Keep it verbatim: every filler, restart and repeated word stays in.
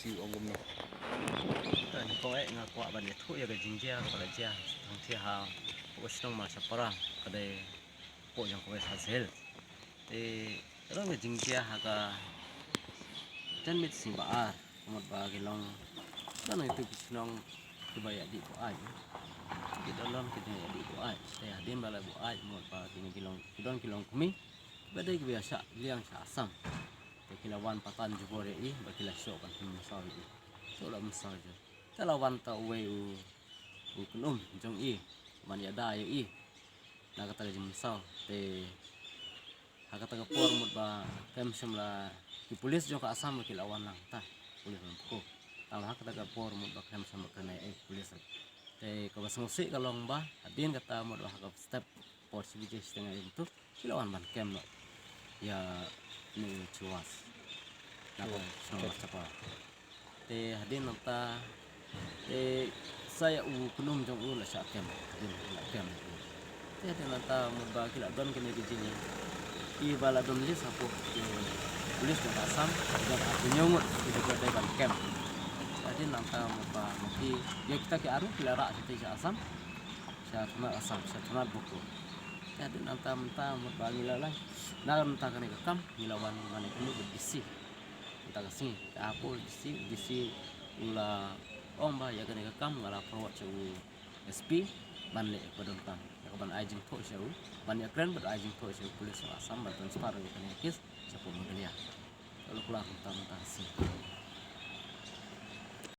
Ong kumno? Te nyngkong eh nga kwah ban ïathuh ïa ka jingjia kaba la jia tang thie ha u shnong Mawshynrut, ka dei ka pdeng jong ka West Khasi Hills. Te ka long ka jingjia ha ka janmiet sing ba ar, ka mut ba ki long, ka long itu ki shnong kiba ïadih buaid. Ki don long ki jingïadih buaid. Te hadien ba la buaid, ka mut ba kine ki long, ki don ki longkmie ba dei kiba ïa shah liang sha Assam. Te ki la wan patan jubor ïa i ba ki la shoh ban pynmynsaw ïa i. Te u la mynsaw jur. Te la wan ta uwei u, u khynnum jong i ban ïada ïa i na kata ka jingmynsaw. Te ha kata ka por mut ba khlem shym la, ki pulit jong ka Assam ba ki la wan lang, ta pulit ban pynkhih. Tang ha kata ka por mut ba khlem shym la kren ïa ki pulit. Te kaba sngewsih ka long ba hadien kata mut ba ha ka step por shi baje shiteng ïa kito ki la wan ban kem noh ïa une u Chiwas na ka shnong Mawshynrut. Te hadien nangta te sa ïa u khynnum jong u la shah kem, hadien la kem. Te hadien nangta mut ba ki la don kine ki jing, kiba la don list hapoh ki pulit jong ka Assam, ki don arphew hynñiew ngut kiba dei ban kem. Te hadien nangta mut ba ki, ïa kita ki arngut ki la rah shatei sha Assam, sha thanat Assam, sha thanat Bokajan. Te hadien nangta mynta mut ba ngi la leit na mynta kane ka kam, ngi la wan ban ïakynduh bad D C mynta ka sngi. Te hapoh D C, D C u la ong ba ïa kane ka kam nga la forward sha u S P ban leh kaba donkam, ïa kaban ai jingthoh sha u, ban ïakren bad ai jingthoh sha u pulit jong Assam ban transfer ïa kane ka case shapoh Meghalaya. Ka la kular mynta mynta ka sngi.